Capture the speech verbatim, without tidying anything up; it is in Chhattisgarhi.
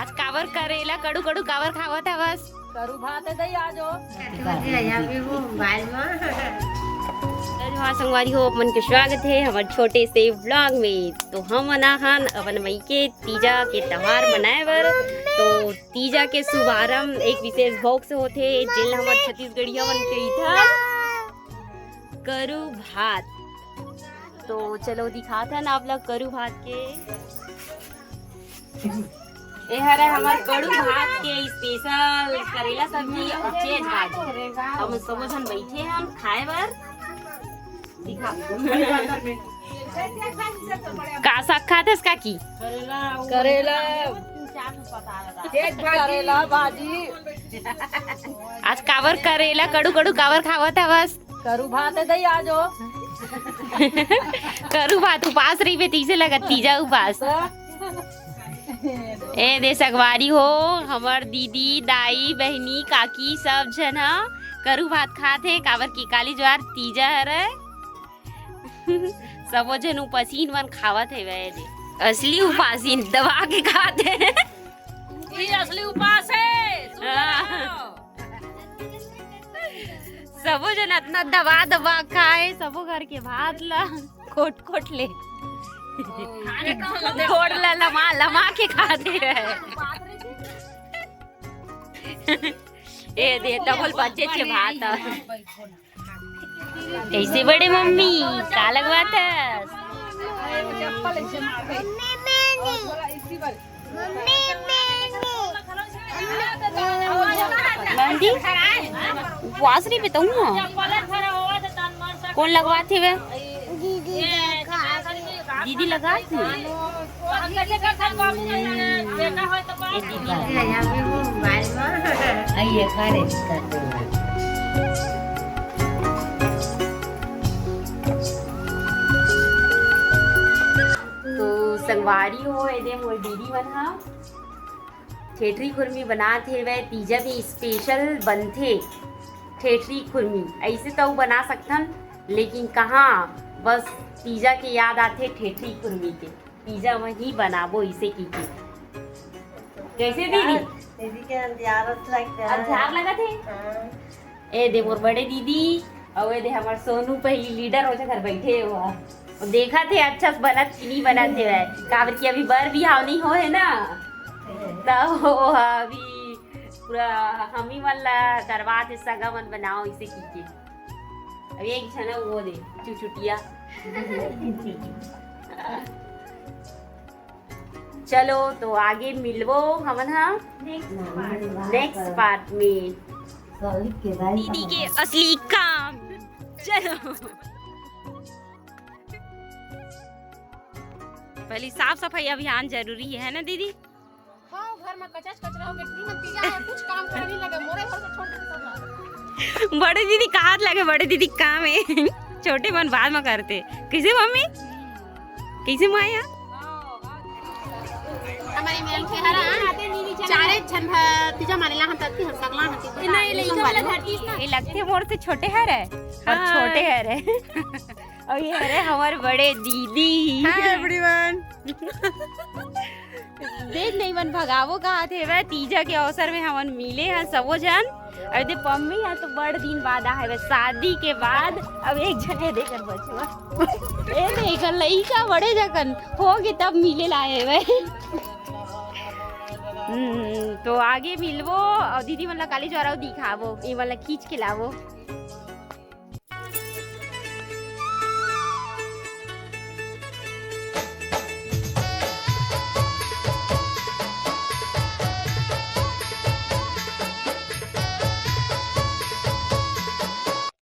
आज काबर करेला कड़ू कड़ू काबर खावत हवस? करू भात हे दई आज ओ। अभी वो मोबाइल में। जय जोहार संगवारी हो, अपन के स्वागत है हमारे छोटे से व्लॉग में। तो हम आना हन अपन मइके तीजा के त्योहार मनाए बर। तो तीजा के शुभारंभ एक विशेष भोग से होथे, जेला हमर छत्तीसगढ़िया मन के इधर करू भात। तो चलो दिखात हन आप लोग करू भात के। ए हरे हमर करू भात के स्पेशल करेला सब्जी और चेज भाजी। हम सबो झन बैठे हन खाए बर। दिखा। का साग खात हस काकी? करेला। चेज भाजी। करेला भाजी। आज काबर करेला कड़ू कड़ू काबर खावत हवस? करू भात हे दई आज ओ। करू भात उपास रहिबे तइसे लगत तीजा उपास। ए दे संगवारी हो, हमर दीदी, दाई, बहिनी, काकी सब झन ह करू भात खात हे, काबर कि काली जुवार तीजा हरय। सबो झन उपासीन मन खावत हेवय दे। असली उपासीन दबा के खात हे। ई असली उपास हे। हाँ। सबो झन अतना दबा दबा खाए, सबो घर के भात ला कोट कोट ले। गोड़ ला लमा लमा के खाते रहे। ए दे, डबल बचे छे भात। कैसे बड़े मम्मी, का लगवात हस? नंदी, उपवास रहिबे तहूँ ह? कौन लगवात हे बे? दीदी लगा। दीदी लगा थी। ए दीदी लगा। आइए, खा रहे इसका। तो संगवारी हो, एदे मोर दीदी मन हा ठेठरी खुरमी बनात हेवय। तीजा भी स्पेशल बनथे ठेठरी खुरमी। ऐसे तो अउ बना सकथन, लेकिन कहाँ, बस तीजा के याद आथे ठेठरी खुरमी के। तीजा म ही बनाबो इसे की के। कैसे दीदी? दीदी के अंधियारत लगता है। अंधियार लगत हे? हाँ। ए दे मोर बड़े दीदी, अउ ए दे हमर सोनू पहली लीडर हो घर बैठे हुआ। वो देखा थे अच्छा से बनत कि नहीं बनत हे वह। काबर कि अभी बर बिहाव नहीं हो है ना। तब वो अभी पूरा हम ही मन ला करवा थे सगा मन बनाओ इसे की के। अभी एक झन वो दे चुचुटिया। चलो, तो आगे मिलबो हमन हा नेक्स्ट पार्ट में। दीदी के असली काम। चलो, पहली साफ सफाई अभियान जरूरी है ना दीदी? हाँ, घर में कचच कचरा हो गए, तीन तीजा है, कुछ काम करे नहीं लगे, मोरे घर से छोड़ के सब बड़े दीदी कहात लगे, बड़े दीदी काम है। छोटे मन बाद में करते। कैसे मम्मी? कैसे माया? हमारी मेल के हरा, चारे छन भ-, तीजा मारे ला हम तत्ती हम सगला हम तीजा। नहीं, ले, इधर वाला धरती ना। ये लगते मोर से छोटे हर है, पर हाँ। छोटे हर है। और ये हरे हमारे बड़े दीदी। Hi everyone। देख नहीं मन भगावो कहा थे वह तीजा के अवसर में हमन मिले हैं सबो जन। अब दे पम्मी है तो बड़ दिन बाद आए वह शादी के बाद। अब एक जने देकर बचवा। ए देख लइका बड़े जकन हो गए तब मिले लाए वह। हम्म, तो आगे मिलबो और दीदी मन ला काली ज्वारा दिखाबो, ये वाला खींच के लाबो।